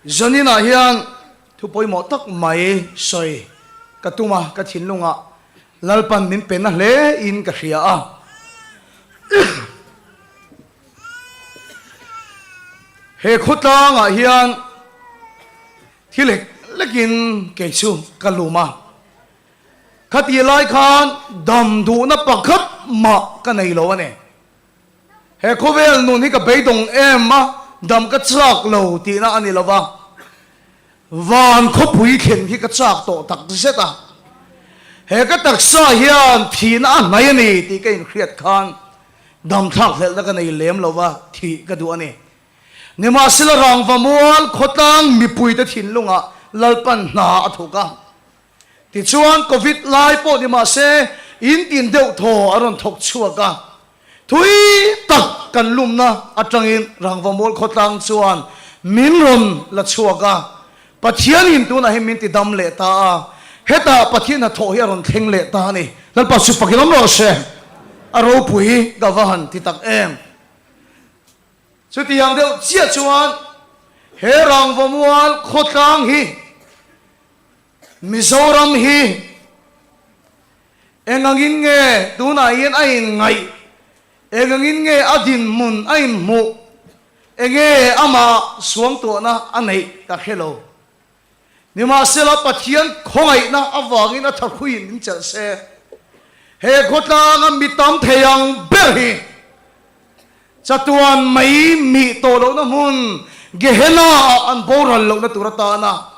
Zaninah hian thu pawimawh tak mai sawi ka tum a, ka thinlungah Lalpan min pe na hle in ka hria a. He khawtlangah hian thi lek lekin kei chu ka lum a, khatih lai khan dam duhna pakhat mah ka nei lo a ni. He khawvel nun hi ka beidawng em a, dam ka chak lo tihna a ni lo va, van khawpui thlen hi ka chak tawh tak zet a. He ka taksa hian thihna a hnai a ni tih ka inhriat khan dam thlak hlelhna ka nei lem lo va, thih ka duh a ni. Nimahsela rangva mual khawtlang mipuite thinlungah Lalpan hna a thawk a. Tichuan Covid lai pawh ni mahse in tin deuh thaw a rawn thawk chhuak a, thui tak kan lumna atangin Rangvamual khawtlang chuan min rawn la chhuak a, Pathianin tunah hian min ti dam leh ta a, hetah Pathian hnathawh hi a rawn thleng leh ta a ni. Lalpa chu fakin awm rawh se, a ropui ka va han ti tak em. Chutiang deuh chiah chuan he Rangvamual khawtlang hi Mizoram hi engangin nge tunah hian a inngaih, engangin nge a dinhmun a inhmuh, enge amah suangtuahna a neih ka hre lo. Nimahsela Pathian khawngaihna avangin a thahrui min chelh se. He khawtlanga mi tam thei ang ber hi Chatuan mai mih tawh lohna hmun Gehenna-ah an boral lohna tur atana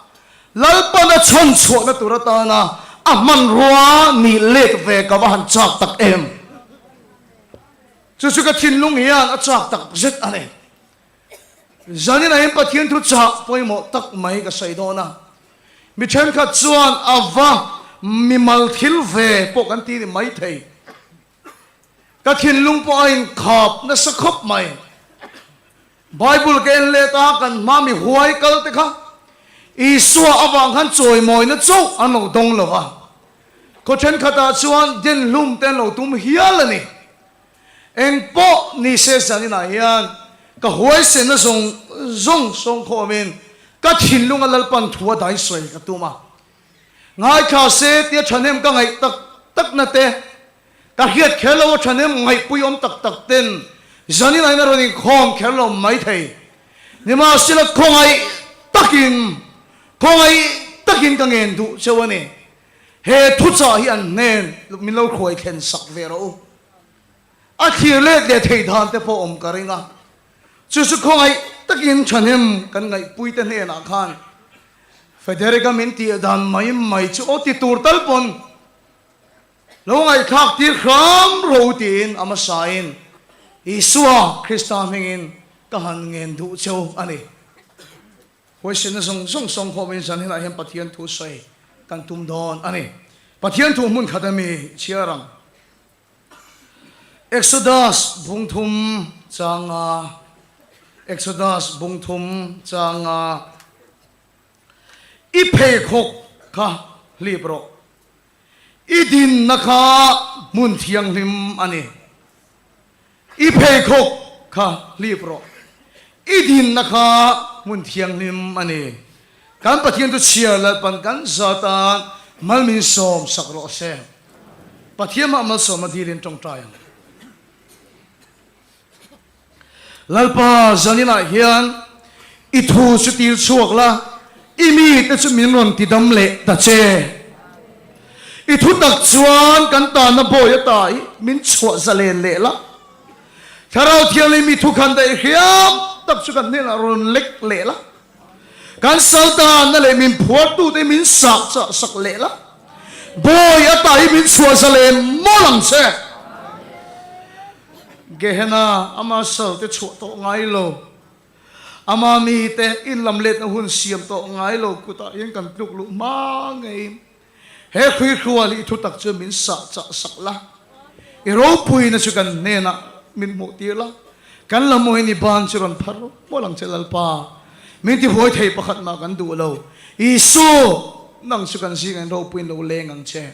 Lalpan a chhawn chhuahna tur atana a hmanrua nih let ve ka va han chak tak em! Chu chu ka thinlung hian a chak tak zet a ni. Zanin ahin Pathian thu chah pawimawh tak mai ka sawi dawn a. Mi thenkhat chuan a va mimal thil ve pawh kan ti ni maithei. Ka thinlung pawh a inkhap nasa khawp mai. Bible ka en let a, kan hma mi huai kal te kha Isua avang khan chawimawina chauh an lo dawng lo va. Khaw thenkhatah chuan den hlum te an lo tum hial a ni. Eng pawh ni se zaninah hian ka huaisenna zawng zawng sawngkhawmin ka thinlunga Lalpan thu a dai sawi ka tum a. Ngaithla se tia thahnem ka ngaih tak takna te, ka hriat kher lo a thahnem ngaihpui awm tak tak ten zanin aiin a rawn inkhawm kher lo mai thei. Nimahsela khawngaih takin, khawngaih takin ka ngen duh cheu a ni. He thuchah hi an hnen min lo hruai thlen sak ve rawh u. A thlir let leh thei dan te pawh awm ka ring a. Chu chu khawngaih takin thahnem kan ngaihpui te hnenah khan Federica min tih dan mai mai chu aw ti tur tal pawn lo ngaihthlak tir hram ro tiin a hmasain Isua Krista hmingin ka han ngen duh cheu a ni. Huaisenna zawng zawng sawng khawmin zan hinah hian Pathian thu sawi kan tum dawn a ni. Pathian thu hmun khat ami chhiar ang. Exodus bungthum changa Exodus bungthum changa I pheikhawk kha hlip rawh. I dinna kha hmun thianghlim a ni. I pheikhawk kha hlip rawh. I dinna kha hmun thianghlim a ni. Kan Pathian chu chhiar Lalpan kan za tan mal min sawm sak rawh se. Pathian mah malsawm a dilin tawngtai ang. Lalpa zaninah hian i thu chu tir chhuak la, i mite chu min rawn ti dam leh ta che. I thu tak chuan kan tanna bawi ata hi min chhuah zalen leh la. Thlarau Thianghlim i thu khan daih hriam tak chu kan hnenah rawn lek leh la. Kan sal tanna leh min phuartute min sah chah sak leh la. Bawi ata hi min chhuah zalen mawlh ang che. Gehenna ama sal te chhuah tawh ngai lo. Ama mite inlam letna hun siam tawh ngai lo kutah hian kan tluk luh hma ngei. He hruihrual hi i thutak chu min sah chah sak la, i ropuina chu kan hnenah min hmuh tir la, kan la mawiin i ban chu rawn phar mawlh ang che Lalpa. Min tihuai thei pakhat mah kan duh lo. Isu, nang chu kan zingah in ropuiin lo leng ang che.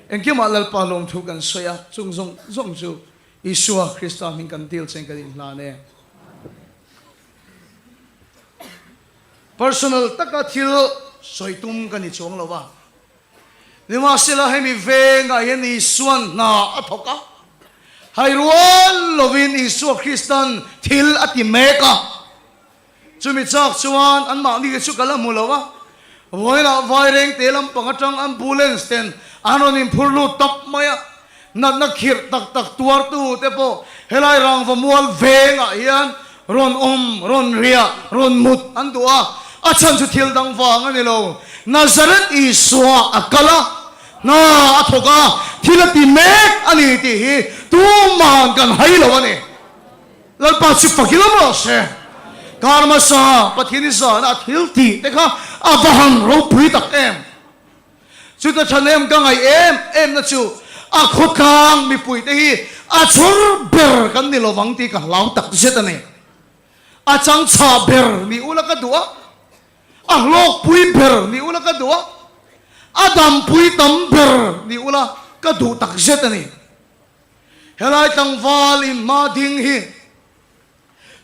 Engkimah Lalpa lawmthu kan sawi a, chung zawng zawng chu Isua Krista hming kan dil che in kan inhlan e. Personal taka thil sawi tum ka ni chuang lo a. Nimahsela hemi vengah hian Isua'n hna a thawk a, hai rual lovin Isua Kristan thil a ti mek a. Chumi chak chuan anmahni te chu ka la hmu lo a, vawiinah Vairengte lampang atang ambulance ten an rawn inphur lut tawp mai a, natna khirh tak tak tuartu te pawh helai rangva mual vengah hian rawn awm, rawn riah, rawn mut an duh a, a chhan chu thil dang vang a ni lo. Nazareth Isua a kal a, hna a thawk a, thil a ti mek a ni tih hi tuman kan hai lo a ni. Lalpa chu fak ila rawh se. Kar hmasa Pathian i zahna a thil tih te kha a va han ropui tak em. Chuta thanem ka ngaih em em na chu a khawtlang mipui te hi a chhur ber kan ni lovang tih ka hlau tak zet a ni. A changchah ber ni ula ka duh a, a hlawkpui ber ni ula ka duh a, a dampui tam ber ni ula ka duh tak zet a ni. Helai tlangval in hma ding hi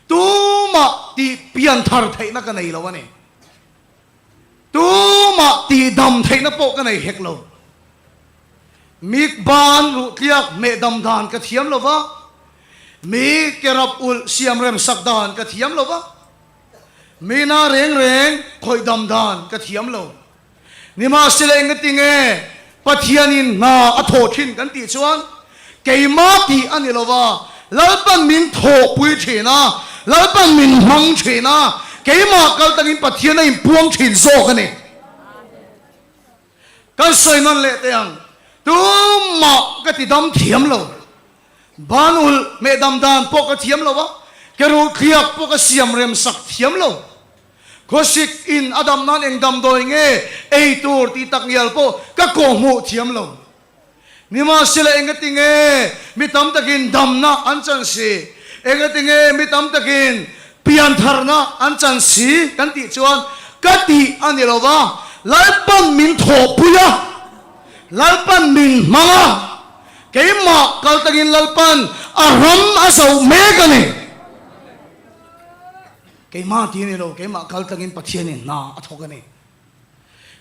tumah tih pian thar theihna ka nei lo a ni. Tumah tih dam theihna pawh ka nei hek lo. Mi ban ruh tliak hmeh dam dan ka thiam lo va, mi ke rap ulh siam rem sak dan ka thiam lo va, mi na reng reng khawih dam dan ka thiam lo. Nimahsela engatinge Pathianin hna a thawh thin kan tih chuan keimah tih a ni lova, Lalpan min thawhpui thin a, Lalpan min hmang thin a, keimah kal takin Pathian a inpuang thin zawk a ni. Kan sawi nawn leh teh ang, tumah ka ti dam thiam lo, ban ulh hmeh dam dan pawh ka thiam lo a, ke ruh thliak pawh ka siam rem sak thiam lo. Khawsik in a dam nan eng damdawi nge ei tur tih tak ngial pawh ka kawhhmuh thiam lo. Nimahsela engati nge mi tam takin damna an chan si? Engati nge mi tam takin piantharna an chan si kan tih chuan ka tih a ni lo va, Lalpan min thawhpui a, Lalpan min hmang a, keimah kal takin Lalpan a ram a zoh mek a ni. Keimah ti a ni lo, keimah kal tlangin Pathianin hna a thawk a ni.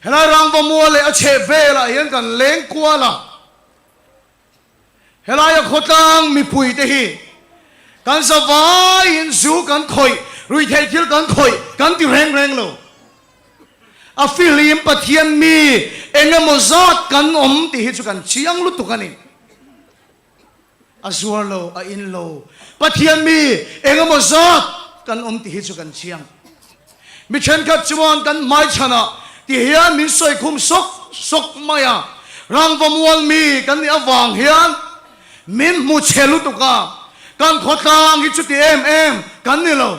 Helai rangva mual leh a chheh velah hian kan leng kual a, helaia khawtlang mipui te hi kan zavaiin zu kan khawih, ruihtheih thil kan khawih kan ti reng reng lo. A fihlim Pathian mi eng emaw zat kan awm tih hi chu kan chiang lutuk a ni. A zuar lo, a in lo. Pathian mi eng emaw zat kan awm tih hi chu kan chiang. Mi thenkhat chuan kan hmaichhanah ti hian min sawi khum sawk sawk mai a, rangva mual mi kan nih avang hian min hmu chhe lutuk a, kan khawtlang hi chuti em em kan ni lo.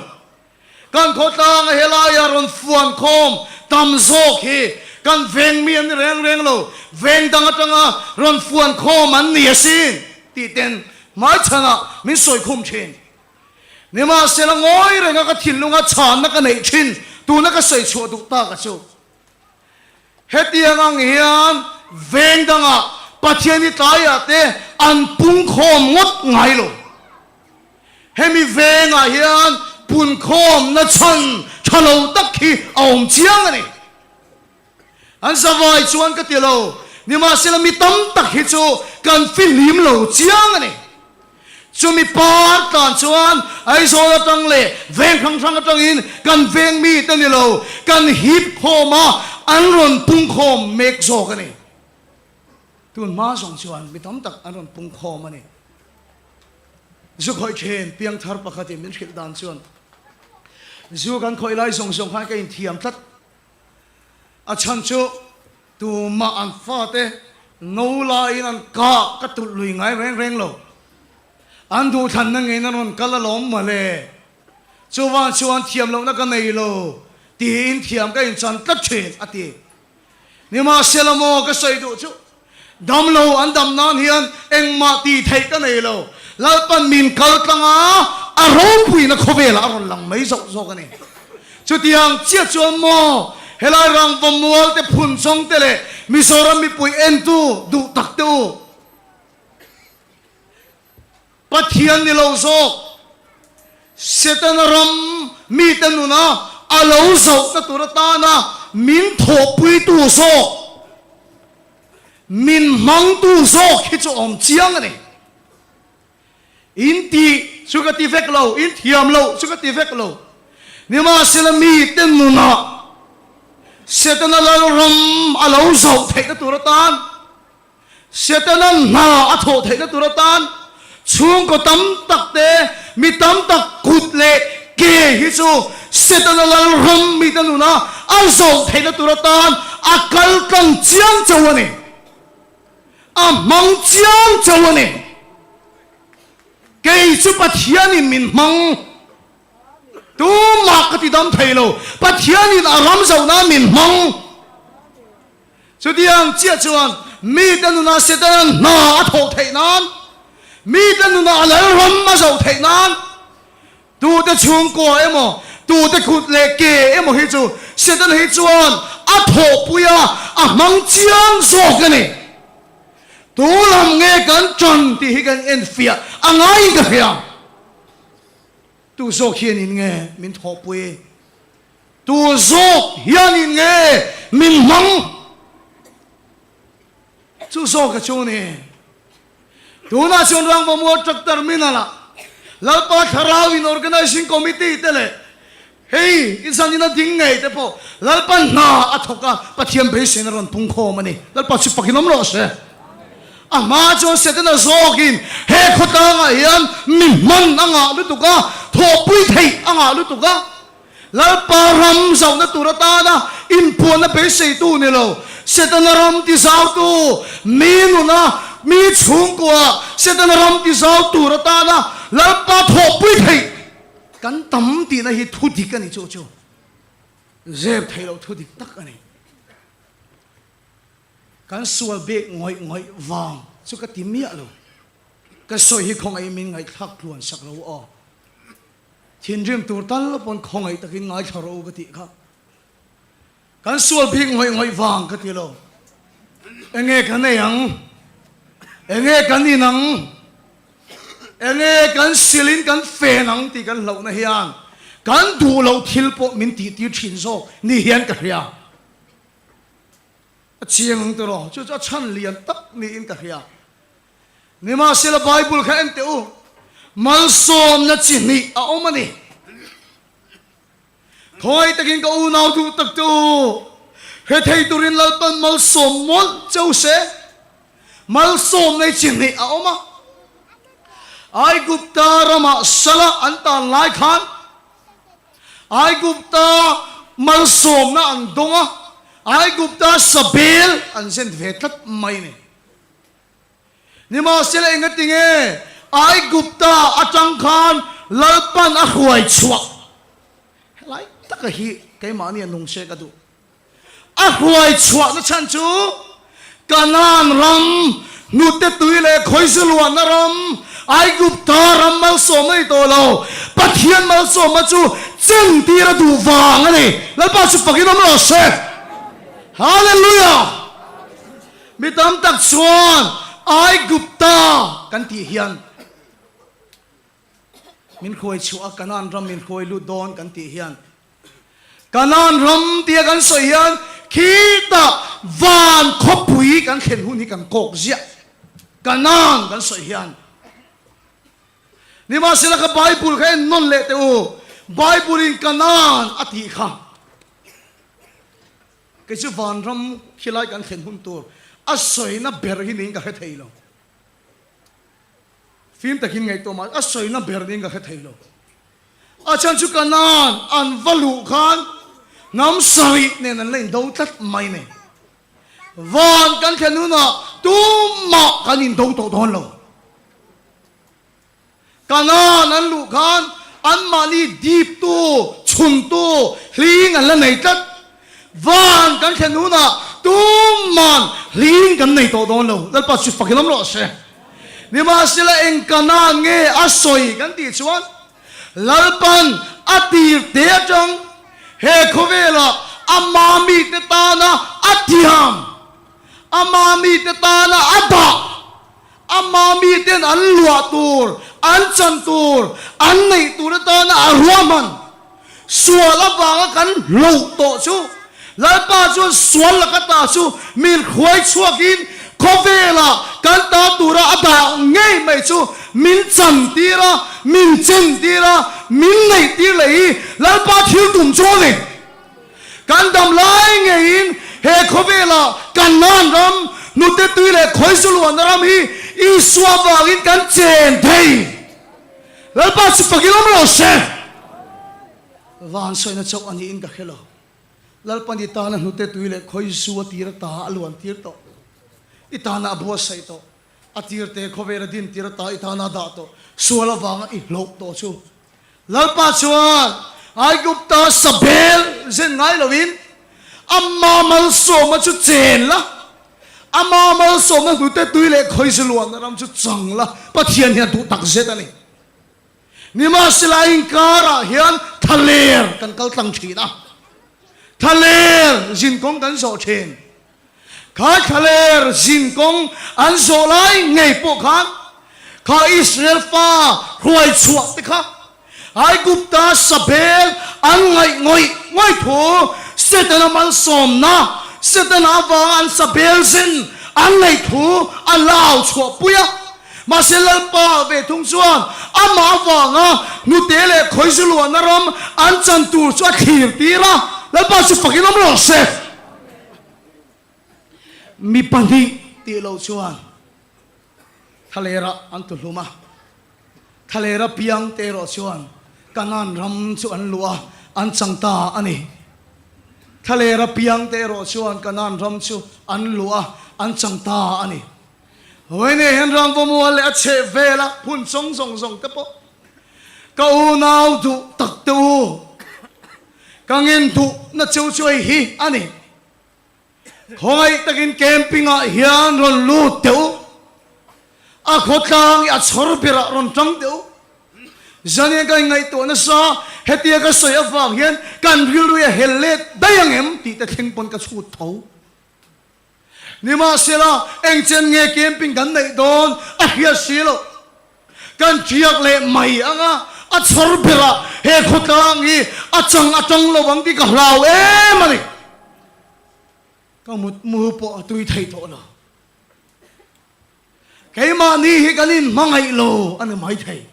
Kan khawtlanga helaia rawn fuan khawm tam zawk hi kan veng mi an ni reng reng lo, veng dang atanga rawn fuan khawm an ni asin tih ten hmaichhanah min sawi khum thin. Nimahsela ngawi renga ka thinlunga chhanna ka neih thin tuna ka sawi chhuah duh tak a chu. Hetiang ang hian veng dangah Pathian hi tlaiah te an pung khawm ngawt ngai lo. Hemi vengah hian punkhawmna chhan tha lo tak hi a awm chiang a ni. An zavai chuan ka ti lo, nimahsela mi tam tak hi chu kan fihlim lo chiang a ni. Chumi par tlan chuan Aizawl atang leh veng hrang hrang atangin kan veng mite ni lo, kan hip khawm a, an rawn pungkhawm mek zawk a ni. Tun hma zawng chuan mi tam tak an rawn pungkhawm a ni. Zu khawih thin piangthar pakhatin min hrilh dan chuan zu kan khawih lai zawng zawng khan ka inthiam tlat. A chhan chu tumah an fate no laiin an kah ka tulh lui ngai reng reng lo. An duhthlanna ngeiin an rawn kal alawm mawle. Chuvang chuan thiam lohna ka nei lo tiin thiam ka inchan tlat thin a ti. Nimahsela maw ka sawi duh chu, damlo an dam nan hian engmah tih theih ka nei lo, Lalpan min kal tlang a, a ropuina khawvelah a rawn lang mai zawk zawk a ni. Chutiang chiah chuan maw helai rangva mual te phun chawng te leh Mizoram mipui entu duh tak te u, Pathian ni lo zawk, Setana ram mite nuna a lo zohna tur atana min thawhpuitu zawk, min hmangtu zawk hi chu awm chiang a ni. In tih chu ka ti vek lo, in thiam loh chu ka ti vek lo. Nimahsela mite nunah Setana lalram a lo zoh theihna tur atan, Setana hna a thawh theihna tur atan chhungkaw tam tak te, mi tam tak kut leh ke hi chu Setana lalram mite nunah a zoh theihna tur atan a kal tlang chiang chauh a ni. A hmang chiang chauh a ni. Kei chu Pathianin min hmang. Tumah ka ti dam thei lo. Pathianin a ram zoh nan min hmang. Chutiang chiah chuan mite nunah Setana'n hna a thawh theih nan, mite nunah a lalram a zoh theih nan, Tute chhungkua emaw, tute kut leh ke emaw hi chu Setana hi chuan a thawhpui a, a hmang chiang zawk a ni. Tu lam nge kan tan tih hi kan enfiah a ngaiin ka hria. Tu zawk hianin nge min thawhpui? Tu zawk hianin nge min hmang? Chu zawka chu ni. Tunah chuan Rangvamual Truck Terminal-ah Lalpa Thlarau in Organising Committee te leh hei i zanin a ding ngei te pawh Lalpa hna a thawk a, Pathian beiseina rawn pung khawm a ni. Lalpa chu fakin awm rawh se. A hma chuan Setana zawkin he khawtlangah hian mi hman a ngah lutuk a, thawhpui theih a ngah lutuk a, Lalpa ram zauhna tur atana inpuanna beiseitu ni lo, Setana ram tizautu, mi nuna, mi chhungkua Setana ram tizau tur atana Lalpa thawhpui theih kan tam tihna hi thu dik a ni chu chu zep theih loh thu dik tak a ni. Kan sual bek ngawih ngawih vang chu ka ti miah lo. Ka sawi hi khawngaih min ngaihthlak tluan sak lo aw. Thinrim tur tal pawn khawngaih takin ngaithla rawh u ka tih kha. Kan sual bik ngawih ngawih vang ka ti lo. Enge kan ei ang? Enge kan in ang? Enge kan silin kan fen ang tih kan hlauhna hian kan duh loh thil pawh min tihtir thin zawk ni hian ka hria. A chiang ang tiraw? Chu chu a chhan lian tak niin ka hria. Nimahsela Bible kha en teh u, malsawmna chi hnih a awm a ni. Khawi takin ka unau duh tak te u, hre thei turin Lalpan malsawm mawlh che u se, malsawmna hi chi hnih a awm a. Aigupta ramah sala an tan lai khan Aigupta malsawmna an dawng a, Aigupta sabel an zen ve tlat mai a ni. Nimahsela engatinge Aigupta atang khan Lalpan a hruai chhuah? Helai taka hi keimahni a nung se ka duh. A hruai chhuahna chhan chu Kanaan ram, hnute tui leh khawizu luahna ram, Aigupta ram malsawm a ni tawh lo. Pathian malsawmna chu chentir a duh vang a ni. Lalpa chu fakin awm rawh se. Hallelujah! Mi tam tak chuan Aigupta kan tih hian min hruai chhuah a, Kanaan ram min hruai lut dawn kan tih hian Kanaan ram tia kan sawi hian khitah van khawpui kan thlen hun hi kan kawk ziah. Kanaan kan sawi hian Nimahsela ka Bible kha en nawn leh teh u, Bible in Kanaan a tih kha. Kei chu vanram khilai kan thlen hun tur a sawina ber hi niin ka hre thei lo. Fim takin ngaihtuah mah a sawina ber niin ka hre thei lo. A chhan chu Kanaan an va luh khan hnam sarih nen an la indo tlat mai nei. Van kan thlen hunah tumah kan indo tawh dawn lo. Kanaan an luh khan anmahni diptu, chhuntu, hling an la nei tlat. Van kan thlen hunah tuman hling kan nei tawh dawn lo. Lalpa chu fakin awm rawh se. Nimahsela eng Kanaan nge a sawi kan tih chuan Lalpan a tir te atang he khawvelah ama mite tana a thiam, ama mite tana a dah, Ama miten an luah tur, an chan tur, an neih tur atana a ruahman. Sual avanga kan hloh tawh chu Lalpa chuan sual laka ta chu min hruai chhuakin khawvelah kan ta tura a dah ngei mai chu min chantir a, min chentir a, min neihtir leh hi Lalpa thil tum chu a ni. Kan dam lai ngeiin he khawvelah Kanaan ram, hnute tui leh khawizu luahna ram hi Isua vangin kan chen thei. Lalpa chu fakin awm rawh se. Van sawina chauh a niin ka hre lo. Lalpa ni tana hnute tui leh khawizu a tir ata a luan tir tawh. I tana a buatsaih tawh. A tirte khawvel a din tir ata i tana a dah tawh. Sual avanga i hlauh tawh chu. Lalpa chuan Aigupta sabel zen ngai loin ama malsawma chu chen la, ama malsawmna hnute tui leh khawizu luanna ram chu chang la, Pathian hian duh tak zet a ni. Nimahsela inkarah hian thlaler kan kal tlang thin a, thlaler zinkawng kan zawh thin. Kha thlaler zinkawng an zawh lai ngei pawh khan kha Israel fa hruai chhuah te kha Aigupta sabel an ngaih ngawih ngawih thu Setana malsawmna, Setana avanga an sabel zen an ngaih thu a lau chhuah pui a. Mahse Lalpa ve thung chuan amah avanga hnute leh khawizu luahna ram an chan tur chu a thlir tir a, Lalpa chu fakin awm rawh se. Mi pahnih tih loh chuan thlalerah an tuhlum a, thlalera piang te erawh chuan Kanaan ram chu an luh a, an chang ta a ni. Thlalera piang te erawh chuan Kanaan ram chu an luh a, an chang ta a ni. Vawiin hian Ramvamual leh a chheh vela phun chawng zawng zawng te pawh ka unau duh tak te u, ka ngen duhna cheu chu hei hi a ni. Khawngaih takin camping ah hian rawn lut teh u, a khawtlang i a chhawr berah rawn tang teh u. Zanian ka inngaihtuah nasa, hetia ka sawi avang hian kan rilru hi a hel let daih ang em tih te thleng pawn ka chhut tho. Nimahsela, engchen nge camping kan neih dawn a hriat si loh. Kan ṭiak leh mai ang a, a chhawr berah he khawtlang hi a chang a ṭang lo ang tih ka hlau em a ni. Ka mutmu pawh a tui thei tawh lo. Keimahni hi kan inhmangaih lo a ni maithei.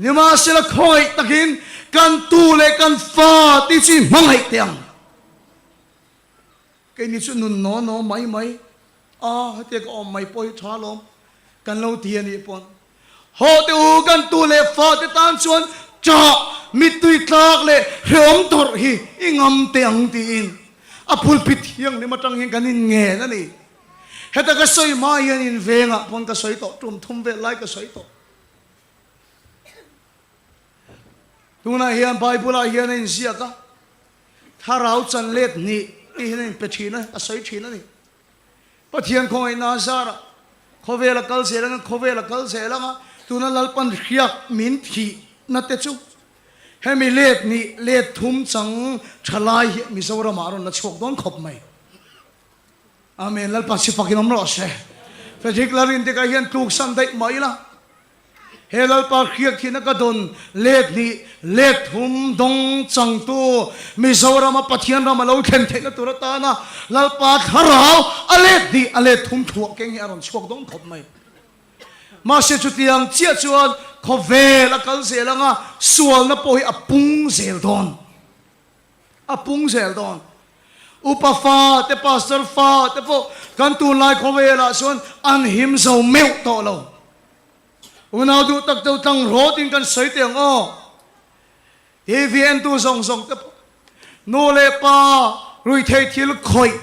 Nimahsela khawngaih takin kan tu leh kan fa tih chu i hmangaih teh ang. Keini chu nun naw naw mai mai a, hetia ka awm mai pawh hi tha alawm kan lo ti a nih pawn haw teh u kan tu leh fa te tan chuan ṭah mittui tlak leh hrehawm tawrh hi i ngam teh ang tiin a pulpit thianghlim atang hian kan inngen a ni. Heta ka sawi hma hian invengah pawn ka sawi tawh tum thum vel lai ka sawi tawh. Tunah hian Bible ah hian a inziak a. Thlarau chan let hnih tih hian a inpe thin a, a sawi thin a ni. Pathian khawngaihna a zar a, khawvel a kal zel anga, khawvel a kal zel anga, tuna Lalpan hriak min thihna te chu hemi let hnih, let thum chang tha lai hi Mizoramah a rawn la chhuak dawn khawp mai. Amen, Lalpa si fakin awm rawh se. Frederick Lalrindika hian tluksan daih mah ila, He Lalpa hriat thihna ka dawn let hnih, let thum dawng changtu Mizorama Pathian ram a lo thlen theihna tur atana Lalpa thlarau a let hnih, a let thum thuah keng hi a rawn chhuak dawn khawp mai. Mahse chutiang chiah chuan khawvel a kal zel anga sualna pawh hi a pung zel dawn. A pung zel dawn. Upa fa te, pastor fa te pawh kan tunlai khawvelah chuan an him zo meuh tawh lo. Unau duh tak deuh tlang rawtin kan sawi teh ang aw. TV entu zawng zawng te pawh nu leh pa ruihtheih thil khawih,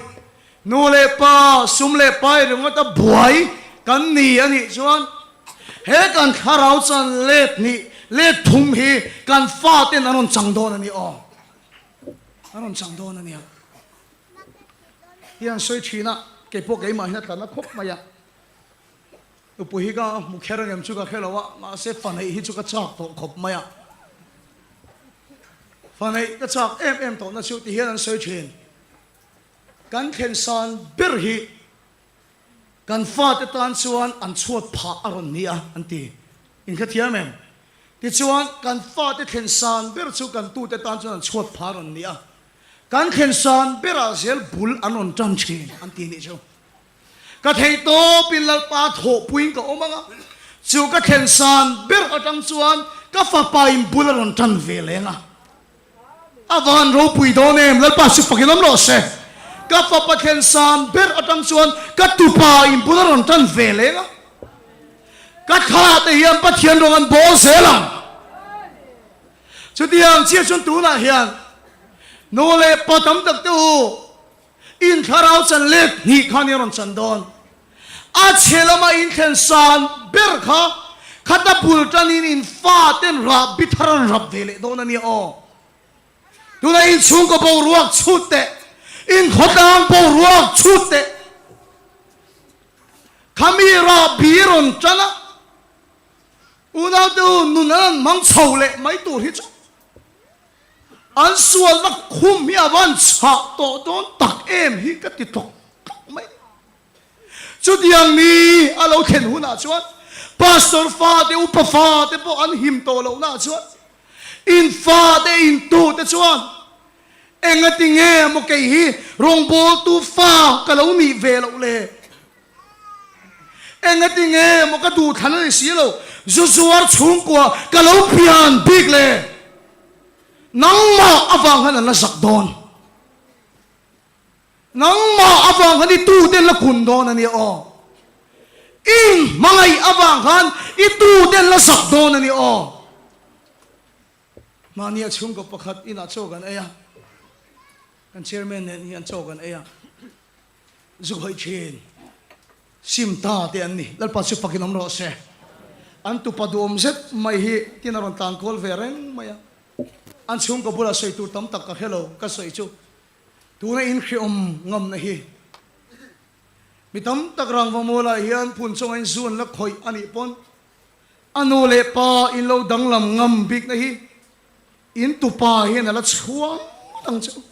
nu leh pa sum leh pai ringawt a buai kan ni a nih chuan he kan thlarau chuan let hnih, let thum hi kan faten an rawn chang dawn a ni aw. An rawn chang dawn a nia. Hi an sawi thin a, kei pawh keimah hian a tla na khawp mai a. Nupui hi ka hmu kher angem chu ka hre lo a, mahse fa neih hi chu ka chak tawh khawp mai a. Fa neih ka chak em em tawhna chu ti hian an sawi thin. Kan thlen san ber hi kan fate tan chuan an chhuat phah a rawn ni a an ti. Inhrethiam em? Tichuan, kan fate thlen san ber chu kan tute tan chuan an chhuat phah rawn ni a, kan thlen san berah zel bul an rawn tan thin an ti nih chu. Ka theih tawpin Lalpa thawhpuiin ka awm ang a, chu ka thlen san ber atang chuan ka fapain bul a rawn tan ve leng a. A van ropui dawn em, Lalpa chu fakin awm rawh se. Ka fapa thlen san ber atang chuan ka tupa in bul a rawn tan ve leng a. Ka thla te hian Pathian rawng an bawl zel ang. Chutiang chiah chuan tunah hian nu leh pa tam tak te u in thlarau chan let hnih khan i rawn chan dawn. A chhe lama in thlen san ber kha khata bul tanin in fa ten rah bi thar an rap ve leh dawn a nia aw. Tuna in chhungkaw boruak chhut teh, in khawtlang boruak chhut teh. Khami rah bi rawn tan a, unaute u nun an han hmang chho leh mai tur hi chu an sualna khum hi a van chhah tawh dawn tak em hi ka ti tlawk tlawk mai. Chutiang mi a lo thlen hunah chuan Pastor fate, upa fate pawh an him tawh lohnaah chuan in fate, in tute chuan engati nge maw kei hi rawngbawltu fa ka lo nih ve loh le? Engati nge maw ka duhthlan a ni si lo, zu zuar chhungkua ka lo pian bik le? Nangmah avang khan an la zak dawn. Nangmah avang khan i tute an la kun dawn a nia aw. I inhmangaih avang khan i tute an la zak dawn a nia aw. Mahnia chhungkaw pakhat inah chaw kan ei a, kan chairman nen hian chaw kan ei a, zu khawih thin sim ta te an ni. Lalpa chu fakin awm rawh se. An tupa duhawm zet mai hi tin a rawn tlan kual ve reng mai a. An chhungkaw bulah sawi tur tam tak ka hre lo, ka sawi chu Tuna inhriawm ngamna hi mi tam tak rangva mualah hian phun chunga in zu an la khawih a nih pawn a nu leh pa in lo danglam ngam bikna hi in tupa hian a la chhuang ngawt ang che u.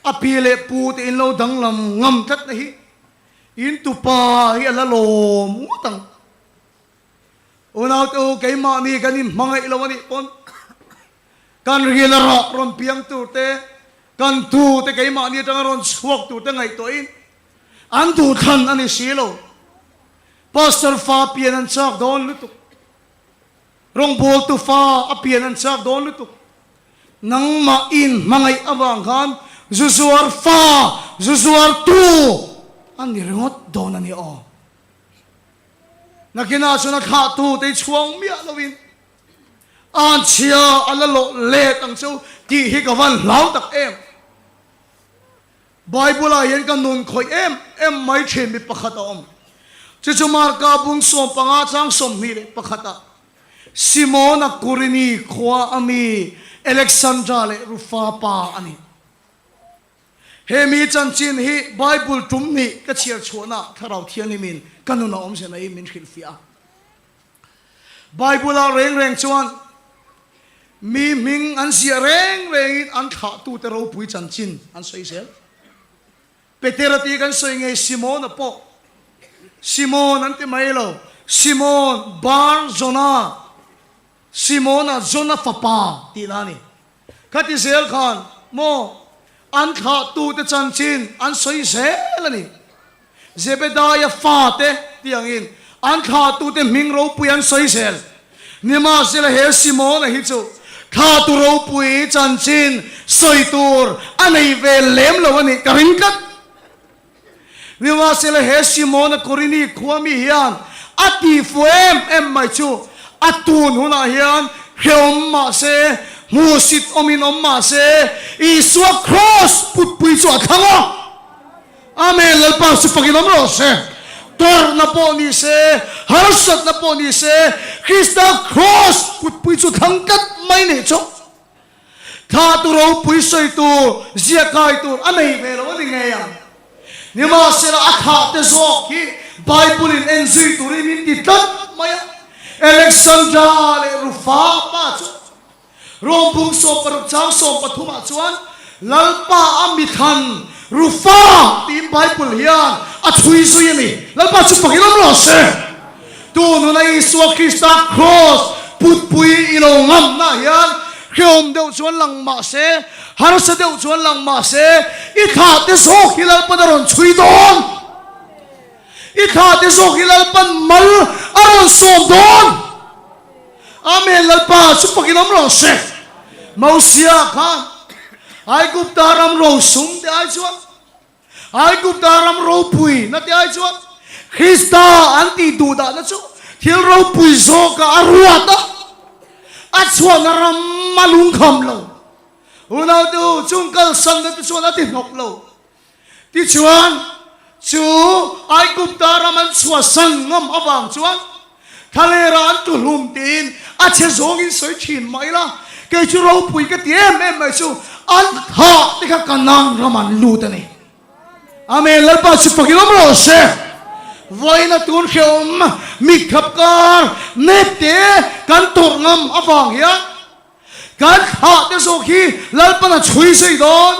A pi leh pu te in lo danglam ngam tlatna hi in tupa hi a la lawm ngawt ang. Unaute u keimahni kan inhmangaih lo a nih pawn Kan ril a rah rawn piang tur te, kan tu te keimahni atanga rawn chhuak tur te ngaihtuahin an duhthlan a ni si lo. Pastor fa pian an chak dawn lutuk. Rawngbawltu fa a pian an chak dawn lutuk. Nangmah in hmangaih avang khan zu zuar fa, zu zuar tu a ni ringawt dawn a ni aw. Nakinah chuan a thlahtu te i chhuang miah loin Anchhia a la lawh let ang chu tih hi ka van hlau tak em. Bible ah hian ka nun khawih em em mai thin mi pakhat a awm. Chu chu Marka bung 15 chang 21 ah Simona Kurini khua a mi Alexandra leh Rufa pa a ni. He mi chanchin hi Bible tum hnih ka chhiar chhuahna Thlarau Thianghlimin ka nun a awmzia naiin min hrilhfiah a. Bible-ah reng reng chuan mi hming an ziah reng rengin an thlahtute ropui chanchin an sawi zel. Petera tih kan sawi ngei Simona pawh Simon an ti mai lo, Simon Bar Jona, Simona Jona fapa tihna a ni. Khati zel khan maw an thlahtute chanchin an sawi zel a ni. Zebedaia fate tih angin an thlahtute hming ropui an sawi zel. Nimahsela he Simona hi chu thlahtu ropui chanchin sawi tur a nei ve lem lo a nih ka ring tlat. Nimahsela he Simona Korini khua mi hian a tih fu em em mai chu a tun hunah hian hrehawm mah se, hmuhsit awmin awm mah se, Isua kraws putpui chu a thlang a. Amen, Lalpa chu fakin awm rawh se. Tawrhna pawh ni se, harsatna pawh ni se, Krista kraws putpui chu thlang tlat mai nih chu. Thla tu ropui sawi tur, ziah kai tur a nei ve lo a ni ngei ang. Nimahsela a thlah te zawk hi Bible in en zui turin min ti tlat mai a. Alexandra leh Rufa pa chu Rom bung 16 chang 13 ah chuan Lalpa a mithlan Rufa tiin Bible hian a chhui zui a ni. Lalpa chu fakin awm rawh se. Tun huna Isua Krista kraws. putpui i lo ngamna hian hrehawm deuh chuan lang mah se, harsa deuh chuan lang mah se, i thlah te zawk hi Lalpan a rawn chhui dawn. I thlah te zawk hi Lalpan mal a rawn sawm dawn. Amen Lalpa chu pakin awm rawh se. Mosia khan Aigupta ram rosum te ai chuan Aigupta ram ropui na te ai chuan Krista an tih duh dahna chu thil ropui zawkah a ruat a, a chhuahna ram a lungkham lo. Unautu chung kalsanna te chuan a ti hnawk lo. Tichuan, chu Aigupta ram an chhuahsan ngam avang chuan Thlalera an tuhlum tiin a chhe zawngin sawi thin mah ila, kei chu ropui ka ti em em mai chu an thah te kha Kanaan ram an lut a ni. Amen, Lalpa chu fakin awm rawh se. Vawiina tun hrehawm mitkhap kar nep te kan tawrh ngam avang hian Kan thlah te zawk hi Lalpan a chhui zui dawn.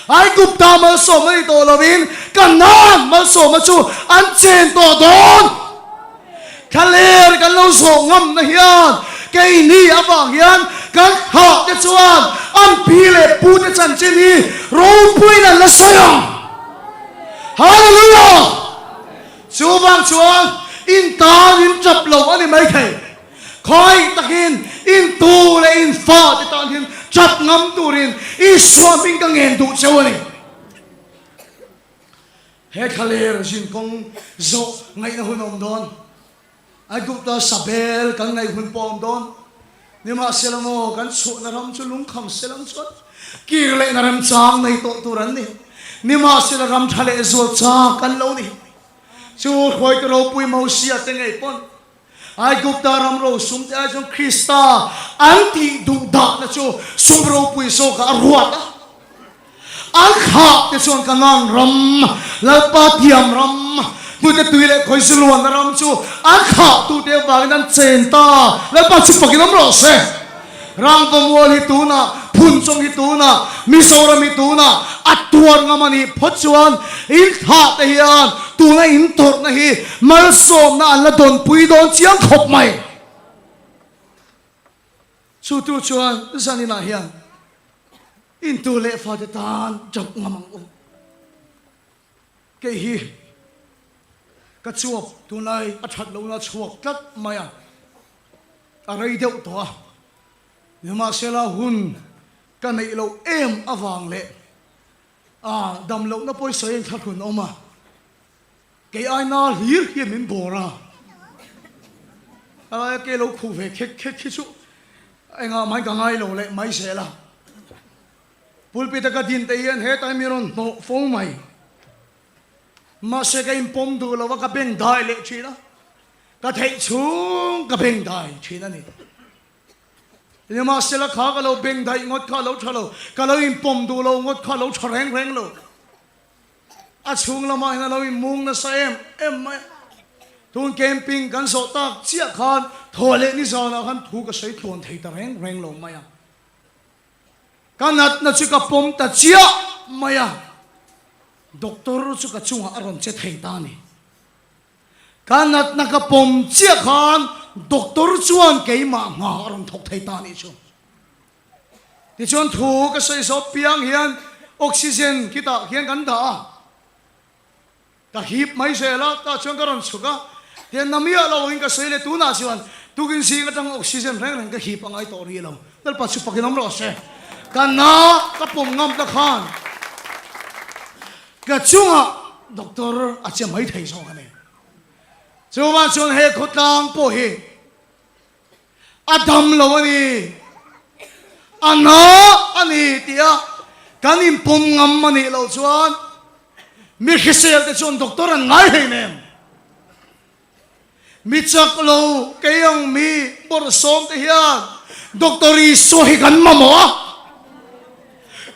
Aigupta malsawm a ni tawh lovin Kanaan malsawma chu an chen tawh dawn. Thlaler kan lo zawh ngamna hian keini avang hian kan thlah te chuan an pi leh pu te chanchin hi ropuiin an la sawi ang. Hallelujah! Chuvang chuan in tan in tap lo a ni maithei. Khawi takin in tu leh in fa te tan hian chat ngam turin Isua hming ka ngen duh cheu a ni. He thlaler zin kawng zawh ngaihna hun a awm dawn. Aigupta sabel kan ngaih hun pawh a awm dawn. Nimahsela maw kan chhuahna ram chu lungkham selang chuan kir lehna remchang nei tawh tur an ni. Nimahsela ram tha leh zual chak an lo ni. Chu hruaitu ropui Mosia te ngei pawn Aigupta ram rosum te ai chuan Krista an tih duh dahna chu sum ropui zawkah a ruat a. An thlah te chuan Kanaan ram, Lalpa tiam ram, hnute tui leh khawizu luanna ram chu an thlah tute avangin an chen ta. Lalpa chu fakin awm rawh se. Rangvamual hi tunah, Phunchawng hi tunah, Mizoram hi tunah a tuar ngam a nih phawt chuan in thlah te hian tuna in tawrhna hi malsawmna an la dawnpui dawn chiang khawp mai. Chu tu chuan zaninah hian intu leh fate tan jump ngam ang u. Kei hi ka chuap tunlai a that lohna chhuak tlat mai a. A rei deuh tawh a, nimahsela hun ka neih loh em avang leh a dam lohna pawisa in thlahrun awm a, kei aina hlir hian min bawr a, a laia ke lo khuh ve khek khek hi chu engah mai ka ngai lo leh mai zel a, pulpit a ka din te hian hetai mi rawn hnawh fo mai, mahse ka inpawm duh lo a ka beng dai leh thin a. Ka theih chhung ka beng dai thin a ni. Nimahsela kha ka lo beng daih ngawt kha a lo tha lo, ka lo inpawm duh lo ngawt kha a lo tha reng reng lo. A chhung lamah hian a lo inmung nasa em em mai a. Tun camping kan zawh tak chiah khan thaw leh nizanah khan thu ka sawi tluan thei ta reng reng lo mai a. Ka natna chu ka pawm ta chiah mai a, doctor chu ka chungah a rawn che thei ta a ni. Ka natna ka pawm chiah khan doctor chuan keimah hna a rawn thawk thei ta anih chu. Tichuan thu ka sawi zawh piang hian oxygen khitah khian kan dah a, ka hip mai zel a, tah chuan ka rawn chhuk a, tian na miah lo angin ka sawi leh tunah chuan tukin zing atang oxygen reng reng ka hip a ngai tawh rih lo. Lalpa chu fakin awm rawh se. Ka na ka pawm ngam ta khan ka chungah doctor a che mai thei zawk a ni. Chuvang chuan he khawtlang pawh hi a dam lo a ni, a na a ni tia kan inpawm ngam a nih loh chuan mi hrisel te chuan doctor an ngai hlei nem. Mi chak lo kei ang mi bawrhsawm te hian Doctor Isua hi kan mamawh a,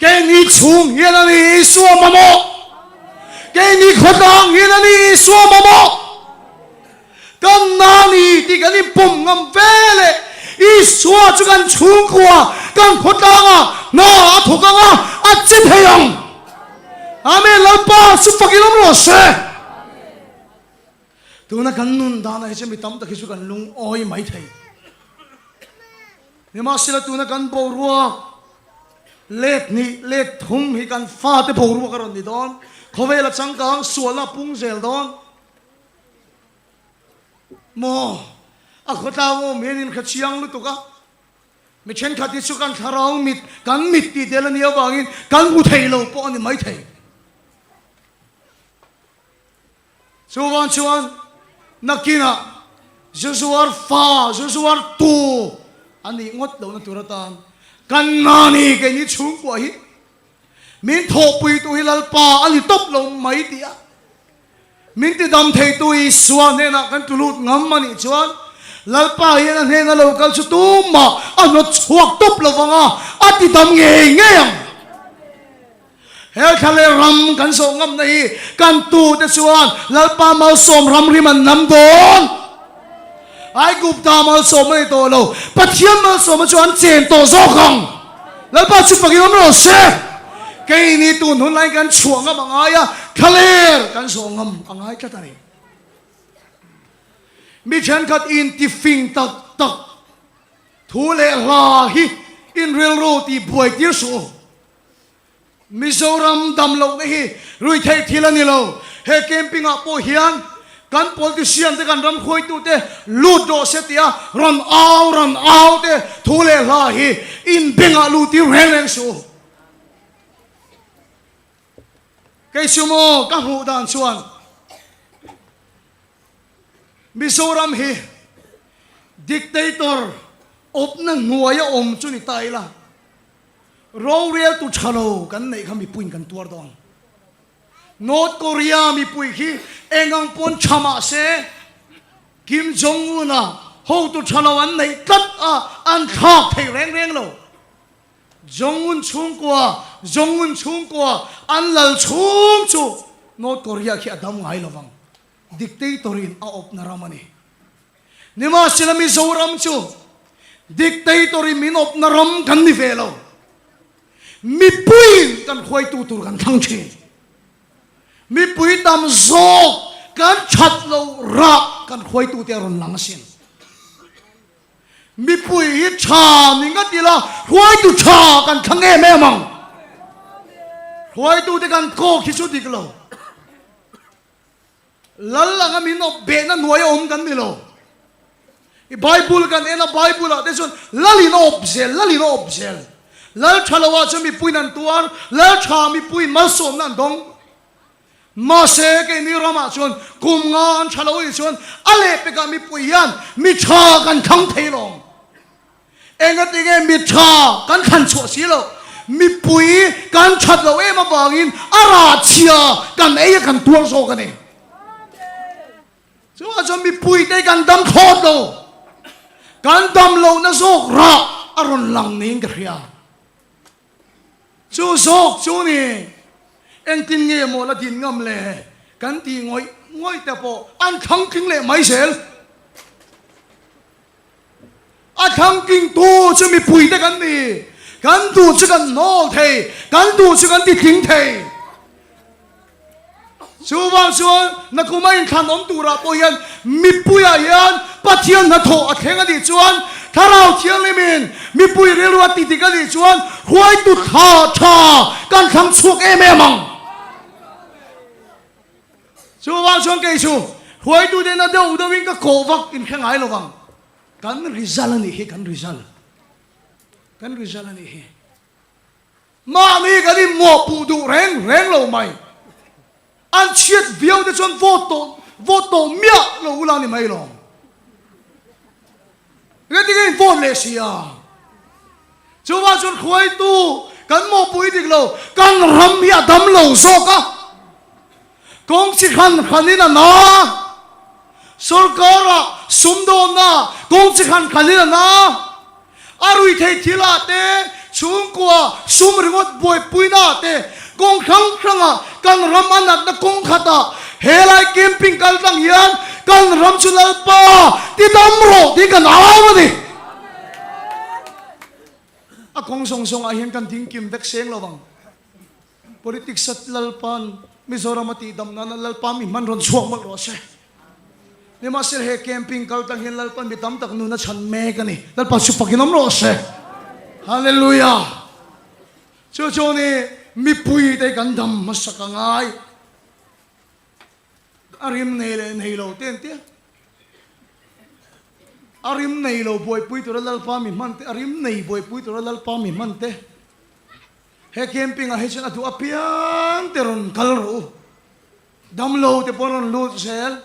keini chhung hian a ni Isua mamawh, keini khawtlang hian a ni Isua mamawh, kan na ni tih kan inpawm ngam ve leh Isua chu kan chhungkua, kan khawtlangah hna a thawk ang a, a che thei ang. Amen, Lalpa chu fakin awm rawh se. Tuna kan nun danah hi chuan mi tam tak hi chu kan lungawi mai thei. Nimahsela tuna kan boruak let hnih let thum hi kan fate boruak a rawn ni dawn. Khawvela changkang sualna a pung zel dawn maw? A khawtlang awm hian in hre chiang lutuk a. Mi thenkhat hi chu kan thlarau mit, kan mit tih tel a nih avangin kan hmu thei lo pawh a ni maithei. Chuvang chuan nakinah Joshua fa, Joshua tu a nih ngawt lohna tur atan kan nani keini chhungkua hi min thawhpuitu hi Lalpa a ni tawp lo mai tih a min tidam theitu Isua hnenah kan tlu lut ngam a nih chuan Lalpa hian a hnena lo kal chu tumah a hnawt chhuak tawp lo vang a, a tidam ngei ngei ang. He thla leh ram kan zawh ngamna hi kan tute chuan Lalpa malsawm ramrim an nam dawn. Aigupta malsawm a ni tawh lo, Pathian malsawma chu an chen tawh zawk ang. Lalpa chu fakin awm rawh se. Keini tun hun laiin kan chhuah ngam a ngai a, thlaler kan zawh ngam a ngai tlat a ni. Mi thenkhat intifing tak tak thu leh hla hi inrilru tih buai tir suh u. Mizoram dam lohna hi ruihtheih thil a ni lo. He camping ah pawh hian kan politician te kan ram hruaitu te lut rawh se tia rawn au rawn au te thu leh hla hi in bengah lut tir reng reng suh u. Kei chu maw ka hmuh dan chuan Mizoram hi dictator awpna hnuaia awm chu ni ta ila. Roreltu tha lo kan neih kha mipuiin kan tuar dawn. North Korea mipui khi eng ang pawn tha mah se Kim Jong Un-a hotu tha lo an neih tlat a, an thlak thei reng reng lo. Jong Un chhungkua, Jong Un chhungkua an lal chhung chu North Korea khi a dam ngai lo vang. Dictator-in a awpna ram a ni. Nimahsela Mizoram chu dictator in min awpna ram kan ni ve lo. Mipuiin kan hruaitu tur kan thlang thin. Mipui tam zawk kan that lo rah kan hruaitute a rawn lang asin. Mipui hi tha ni ngat ila hruaitu tha kan thlang em em ang. Hruaitute kan kawk hi chu dik lo. Lal anga min awp behna hnuai a awm kan ni lo. I Bible kan en a, Bible ah te chuan Lal in a awp zel, Lal in a awp zel. Lal tha lo ah chuan mipuiin an tuar, Lal tha mipuiin malsawmna an dawng. Mahse keini ramah chuan kum nga an tha lo anih chuan a lehpekah mipui hian mi tha kan thlang thei lawm. Engati nge mi tha kan thlan chhuah si loh? Mipui kan that loh em avangin a rah chhia kan ei a kan tuar zawk a ni. Chuvang chuan mipuite kan dam thlawt lo. Kan dam lohna zawk rah a rawn lang niin ka hria. Chu zawk chu ni engtin nge maw la din ngam le kan tih ngawih ngawih te pawh an thlang tling leh mai zel. A thlangking tu chu mipuite kan ni. Kan duh chu kan hnawl thei, kan duh chu kan titling thei. Chuvang chuan nakuma inthlan awm turah pawh hian mipuiah hian Pathian hnathawh a thleng a nih chuan Thlarau Thianghlimin mipui rilru a tidik a nih chuan hruaitu thla tha kan thlang chhuak em em ang. Chuvang chuan kei chu hruaitute na deuh deuhin ka kawh vak in hre ngai lo vang. Kan result a nih hi, kan result. Kan result a nih hi. Mahni kan inmawhpuh duh reng reng lo mai. An chhiat viau te chuan vote tawh, vote tawh miah lo ula ni mai lawm. Engtin nge in vote leh si a? Chuvang chuan hruaitu kan mawhpui dik lo, kan ram hi a dam lo zawk a, kawng chi hran hranin a na, sorkara sumdawnna kawng chi hran hranin a na, a ruithei thilah te, chhungkua sum ringawt buaipuina te, kawng hrang hranga kan ram a natna kawng khatah helai camping kal tlang hian kan ram chu Lalpa ti dam rawh tiin kan au a ni. A kawng zawng zawngah hian kan ding kim vek seng lo ang. Politics a Lalpa'n Mizoram a tihdam nana Lalpa mi hman rawn chhuak mawlh rawh se. Nimahsela he camping kal tang hian Lalpan mi tam tak nun a chhan mek a ni. Lalpa chu fakin awm rawh se. Hallelujah! Chu chu ni mipui te kan dam hmasak a ngai. A rim nei leh nei lo te an tia. A rim nei lo buaipui tura Lalpa mi hman te, a rim nei buaipui tura Lalpa mi hman te. He camping ah hi chuan a duh apiang te rawn kal rawh u. Damlo te pawh rawn lut zel,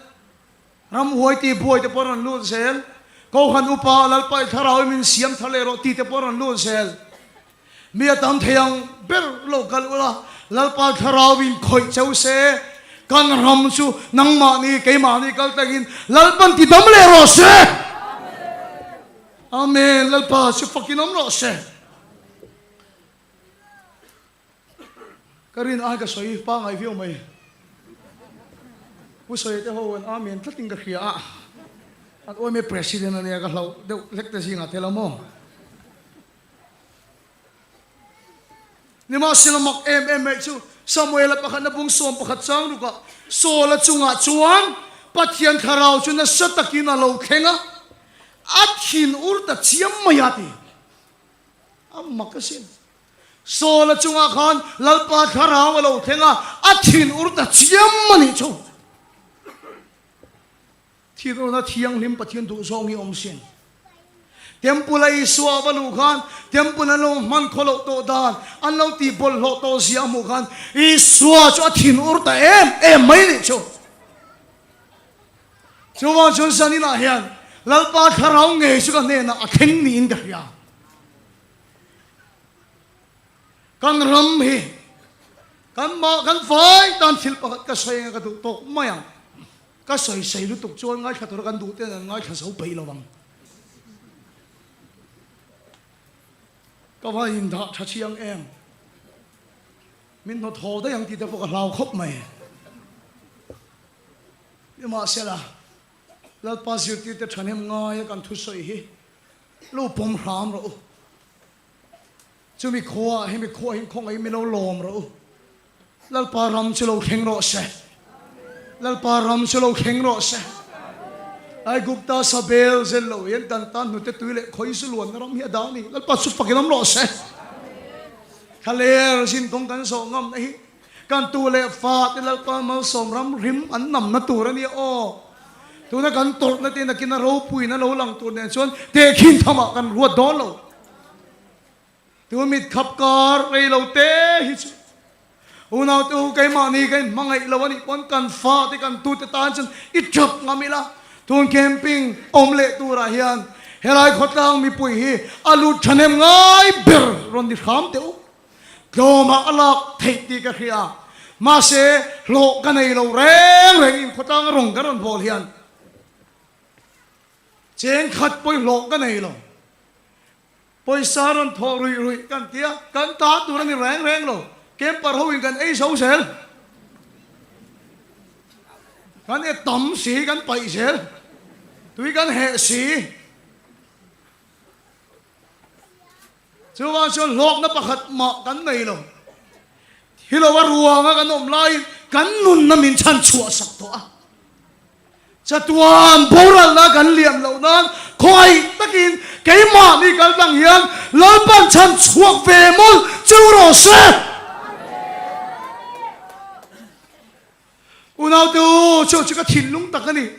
ramhuai tih buai te pawh rawn lut zel, Kohhran upa Lalpa i thlarau i min siam thar leh rawh tih te pawh rawn lut zel. Mi a tam thei ang ber lo kal ula, Lalpa thlarau in khawih cheu se, kan ram chu nangmahni keimahni kal takin Lalpan ti dam leh rawh se. Amen. Lalpa chu fakin awm rawh se. Ka rin ai ka sawi pangai viau mai. Pu Sawi te ho an Amen tlatin ka hria a. An OMA President a nia ka hlauh deuh hlek te zingah tel a maw. Nimahsela mak em em mai chu Samuela pakhatna bung 11 chang rukah Saula chungah chuan Pathian thlarau chu nasa takin a lo thleng a, a thin ur ta chiam mai a ti. A mak asin. Saula chungah khan Lalpa thlarau a lo thleng a, a thin ur ta chiam a nih chu. Thin urna thianghlim Pathian duh zawng hi awm sin. Temple a Isua a va luh khan Temple an lo hman khaw loh tawh dan, an lo tih bawlhhlawh tawh zia a hmuh khan Isua chu a thin ur ta em em mai nih chu. Chuvang chuan zaninah hian Lalpa thlarau ngei chu ka hnenah a thleng niin ka hria. Kan ram hi kan mah kan fai tan thil pakhat ka sawi anga ka duh tawk mai ang. Ka sawi sei lutuk chuan ngaithla tura kan duh ten an ngaithla zo peih lo ang. Ka va indah tha chiang em. Min hnawt haw daih ang tih te pawh ka hlau khawp mai. Nimahsela, Lalpa zirtirte thahnem ngaia kan thusawi hi lo pawm hram rawh u. Chumi khuaah hemi khuaah hian khawngaih min lo lawm rawh u. Lalpa ram chu lo thleng rawh se. Lalpa ram chu lo thleng rawh se. Aigupta sabel zel lo hian kan tan hnute tui leh khawi zu luanna ram hi a dah a ni. Lalpa chu fakin awm rawh se. Thlaler zin kawng kan zawh ngamna hi Kan tu leh fa te Lalpa malsawm ram rim an namna tur a nia aw. Tuna kan tawrhna te nakin a ropuina lo lang tur nen chuan tehkhin thamah kan ruat dawn lo. Tu mit khap kar rei lo te hi chu unau te u keimahni ka inhmangaih lo a nih pawn kan fa te kan tu te tan chuan i tap ngam ila. Tun camping awm leh turah hian helai khawtlang mipui hi a lut thahnem ngai ber rawn ni hram teh u. Tlawmah a lak theih tih ka hria. Mahse, hlawh ka nei lo reng reng in khawtlang rawng ka rawn bawl hian cheng khat pawi hlawh ka nei lo. Pawisa rawn thawh ruih ruih kan ti a, kan ta tur a ni reng reng lo. Camper ho in kan ei zo zel. Kan e tam si, kan paih zel. Tui kan heh si. Chuvang chuan hlawkna pakhat mah kan nei lo. Thi lo a ruanga kan awm laiin kan nunna min chhan chhuah sak tawh a. Chatuan boralna kan liam loh nan khawngaih takin keimahni kal tlang hian Lalpan chhan chhuak ve mawlh chu rawh se. Unaute u, chu chu ka thinlung tak a ni.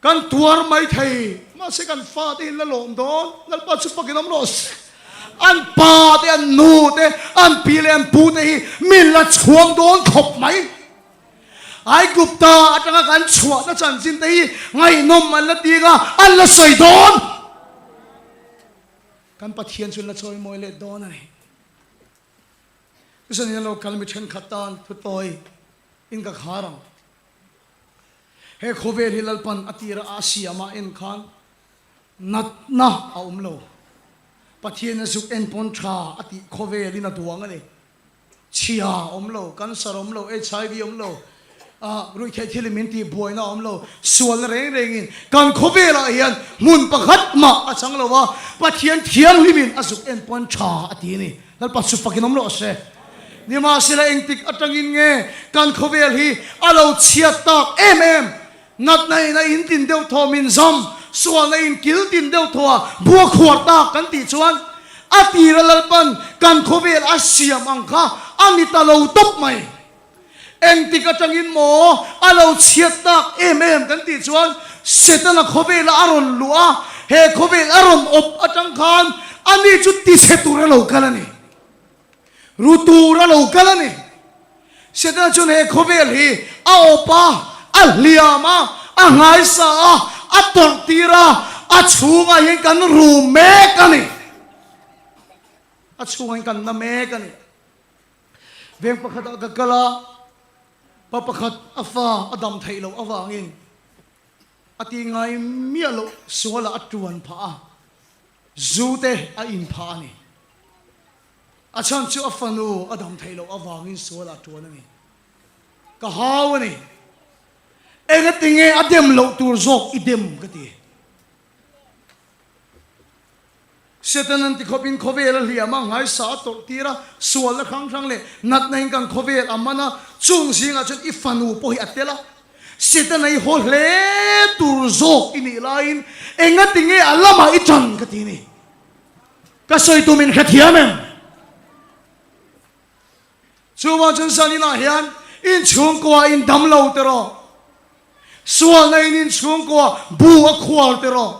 Kan tuar mai thei, mahse kan fate hi la lawm dawn, Lalpa chu fakin awm rawh se. An pa te, an nu te, an pi leh an pu te hi min la chhuang dawn khawp mai. Aigupta atanga kan chhuahna chanchin te hi ngaihnawm an la ti anga an la sawi dawn. Kan Pathian chu an la chawimawi leh dawn a ni. Chusanin an lo kal mi thenkhat tan thutawi in ka khar ang. He khawvel hi Lalpan a tira a siam a en khan natna a awm lo. Pathian a zuk en pawn tha a tih khawvel in a duang a ni. Chhia a awm lo, cancer a awm lo, HIV a awm lo, ruihtheih thil in min tih buaina a awm lo, sualna reng reng in kan khawvel ah hian hmun pakhat mah a chang lo a, Pathian thianghlim in a zuk en pawn tha a ti a ni. Lalpa chu fakin awm rawh se. Nimahsela engtik atangin nge kan khawvel hi a lo chhiat tak em em? Natna in a intin deuh thaw min zam, sualna in kil tin deuh thaw a bua khuar tak kan tih chuan a tira Lalpan kan khawvel a siam ang kha a ni ta lo tawp mai. Engtik atangin maw a lo chhiat tak em em kan tih chuan Setana khawvela a rawn luh a, he khawvel a rawn awp atang khan ani chu tichhe tur a lo kal a ni. Ru tur a lo kal a ni. Setana chuan he khawvel hi a awp a, a hliam a, a nghaisa a, a tawrh tir a, a chhungah hian kan ru mek a ni. A chhungah hian kan na mek a ni. Veng pakhatah ka kal a, pa pakhat a fa a dam theih loh avangin a ti ngai miah loh sualah a tuan phah a, zu te a in phah a ni. A chhan chu a fanu a dam theih loh avangin sualah a tuan a ni. Ka hau a ni. Engatinge a dem loh tur zawk i dem ka ti. Satan an ti khawpin khawvel a hliam a, nghaisa a tawrh tir a, sualna hrang hrang leh natna in kan khawvel a man a, chung zingah chuan i fanu pawh hi a tel a. Satan a i haw hle tur zawk i nih laiin engati nge a lamah i tan ka ti ni. Ka sawi tum in hrethiam em? Chuvang chuan zaninah hian inchhungkua in dam lo te rawh. Sualna in inchhungkua bu a khual te rawh.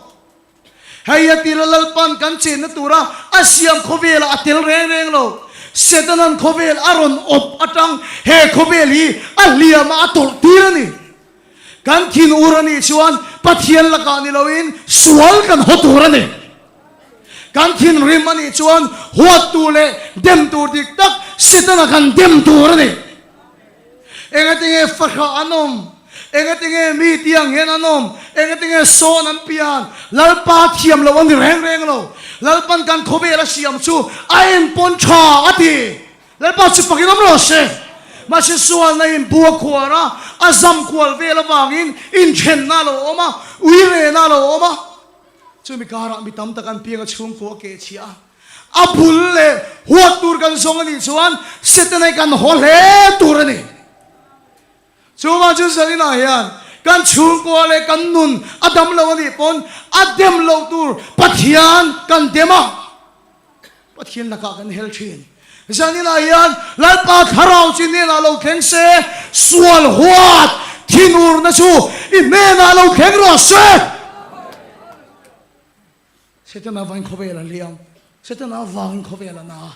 Hei a tira Lalpan kan chenna tura a siam khawvelah a tel reng reng lo. Setanan khawvel a rawn awp atang he khawvel hi a hliam a a tawrh tir a ni. Kan thin ur a nih chuan Pathian lakah ni loin sual kan haw tur a ni. Kan thinrim a nih chuan huat tur leh dem tur dik tak Setana kan dem tur a ni. Engatinge fahrah an awm? Engatinge mi tiang hian an awm? Engatinge sawn an pian? Lalpa thiam loh a ni reng reng lo. Lalpan kan khawvel a siam chu a enpawn tha a ti. Lalpa chu pakin awm rawh se. Mahse sualna in bu a khuar a, a zam kual vel avangin inthenna a lo awm a, uirena a lo awm a. Chumi karah mi tam tak an piang a chhungkua a kehchhiah a. A bul leh huat tur kan zawng a nih chuan Setana hi kan haw hle tur a ni. Chuvang chu Zalina hian kan chhungkua leh kan nun a dam lo a nih pawn a dem loh tur Pathian kan dem a, Pathian lakah kan hel thin. Zalina hian Lalpa Thlarau chi hnenah lo thleng se, sual huat thinurna chu i hnenah lo thleng rawh se. Setana vangin khawvel a hliam, Setana vangin khawvel a na.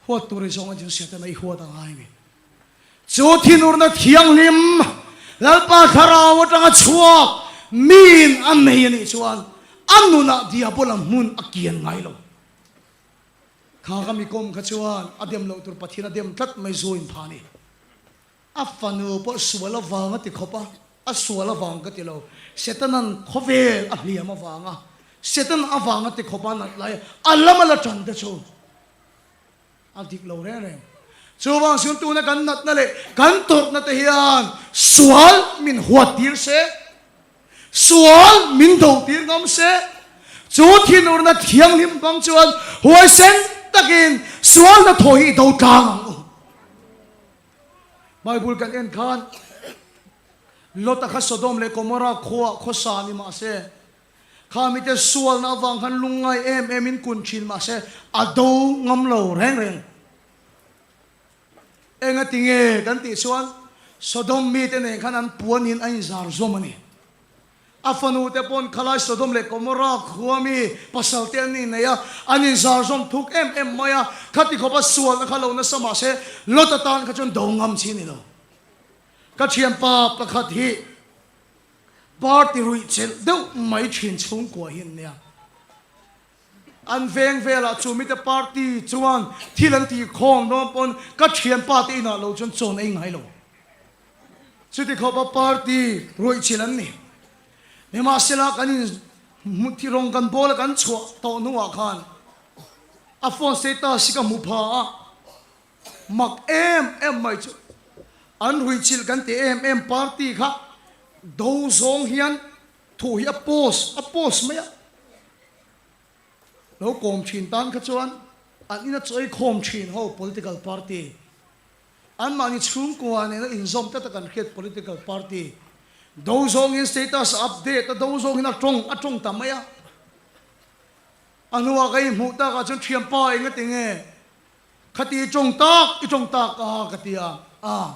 Huat tur i zawng a chu Setana i huat a ngai mi. Chu thinurna thianghlim Lalpa Thlarau atanga chhuak miin a nei a nih chuan a nunah Diabola hmun a kian ngai lo. Kha ka mi kawm kha chuan a dem loh tur Pathian a dem tlat mai zu in pha ni. A fanu pawh sual avang a ti khawp a, a sual avang ka ti lo. Setanan khawvel a hliam avanga Setan avanga ti khawp a nat lai a lam a la tan te chu a dik lo reng reng. Chuvang chuan tuna kan natna leh kan tawrhna te hian sual min huat tir se, sual min do tir ngam se, chu thinurna thianghlim hmang chuan huaisen takin sualna thaw hi i do tlang ang u. Bible kan en khan Lota kha Sodom leh Gomorrah khuaah khawsa ni mah se, kha mite sualna avang khan lungngai em em in kun thin mah se a do ngam lo reng reng. Engati nge kan tih chuan Sodom mite nen khan an puanin a inzar zawm a ni. A fanu te pawn khalai Sodom leh Gomorrah khua mi pasal te an innei a, an inzar zawm thuk em em mai a, khati khawpa sualna kha lo nasa mah se Lot atan kha chuan do ngam chi a ni lo. Ka thianpa pakhat hi party ruih chelh deuh mai thin chhungkua hi an nia. An veng velah chu mite party chuan thil an tih khawm dawn pawn ka thianpa te inah lo chuan chawn ei ngai lo. Chuti khawpa party ruihchilh an ni. Nimahsela kan in hmuh rawng kan bawl a kan chhuah tawh hnuah khan a phone status hi ka hmu pha a, mak em em mai chu an ruihchilh kan ti em em party kha do zawng hian thu hi a post a post mai a. Lo kawm thin tan kha chuan an ina chawi khawm thin ho political party. Anmahni chhungkua nena inzawm tlat a kan hriat political party do zawngin status a update a, do zawngin a tawng a tawng ta mai a. A hnuah ka inhmuh takah chuan thianpa enga tinge khati i tawng tak i tawng tak a ka ti a, a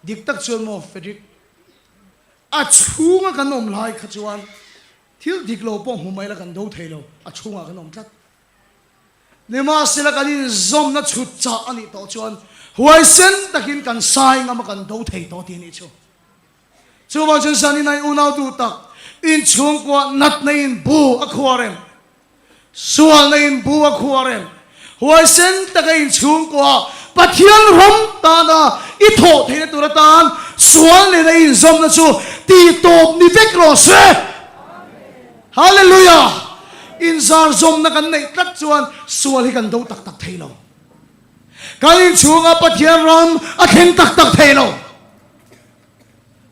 dik tak chuan maw Frederick a chhunga kan awm lai kha chuan thil dik lo pawh hmu mai la kan do thei lo, a chhungah kan awm tlat. Nimahsela kan inzawmna chhut chah a nih tawh chuan huaisen takin kan sai ngam a kan do thei tawh tih a nih chu. Chuvang chuan zanin ai unau duh tak inchhungkua natna in bu a khuar em? Sualna in bu a khuar em? Huaisen taka inchhungkua Pathian ram tana i thawh theihna tur atan sual nena inzawmna chu tihtawp ni vek rawh se. Hallelujah! Inzar zawmna kan neih tlat chuan sual hi kan do tak tak thei lo. Kan inchhunga Pathian ram a thleng tak tak thei lo.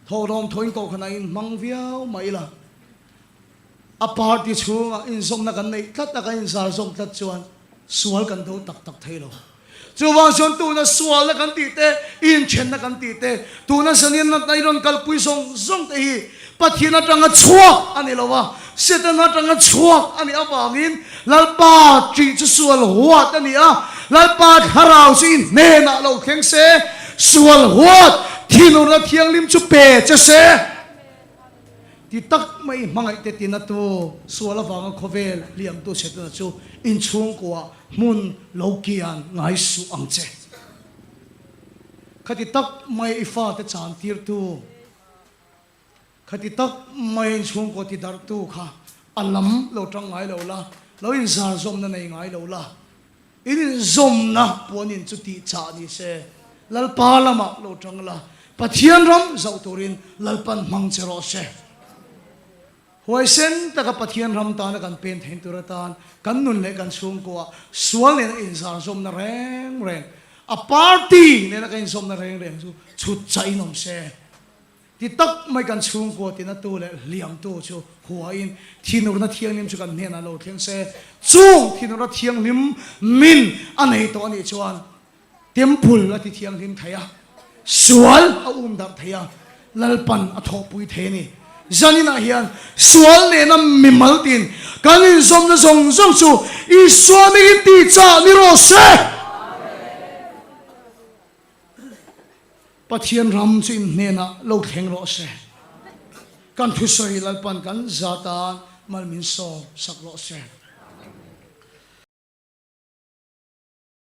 Thawhlawm thawin kohhranah inhmang viau mah ila, a party chhunga inzawmna kan neih tlat a, kan inzar zawm tlat chuan sual kan do tak tak thei lo. Chuvang chuan tuna sualna kan tih te, inthenna kan tih te, tuna zanian natna i rawn kalpui zawng zawng te hi Pathian atanga chhuak a ni lo a, Satan atanga chhuak a nih avangin Lalpa ṭih chu sual huat a ni a, Lalpa thlarau chu i hnenah lo thleng se, sual huat thinurna thianghlim chu pe che se. Ti tak mai hmangaih te tina tu sual avanga khawvel hliamtu Setana chu inchhungkua hmun lo kian ngai suh ang che. Khati tak mai i fate chan tirtu, khati tak mai inchhungkua ti darhtu kha a lam lo tang ngai lo la, lo inzar zawmna nei ngai lo la. In inzawmna puanin chu tih chah ni se, Lalpa lamah lo tang la, Pathian ram zauh turin Lalpan hmang che rawh se. Huaisen taka Pathian ram tana kan pen thein tur atan kan nun leh kan chhungkuah sual nena inzar zawmna reng reng, a party nena kan inzawmna reng reng chu chhut chah in awm se. Ti tak mai kan chhungkua tinatu leh hliamtu chu huain thinurna thianghlim chu kan hnenah lo thleng se. Chung thinurna thianghlim min a nei tawh a nih chuan temple a ti thianghlim thei a, sual a um darh thei a, Lalpan a thawhpui thei a ni. Zaninah hian sual nena mimal tin kan inzawmna zawng zawng chu Isua mingin tihchah ni rawh se. Pathian ram chu in hnenah lo thleng rawh se. Kan thusawi Lalpan kan zatan mal min sawm sak rawh se.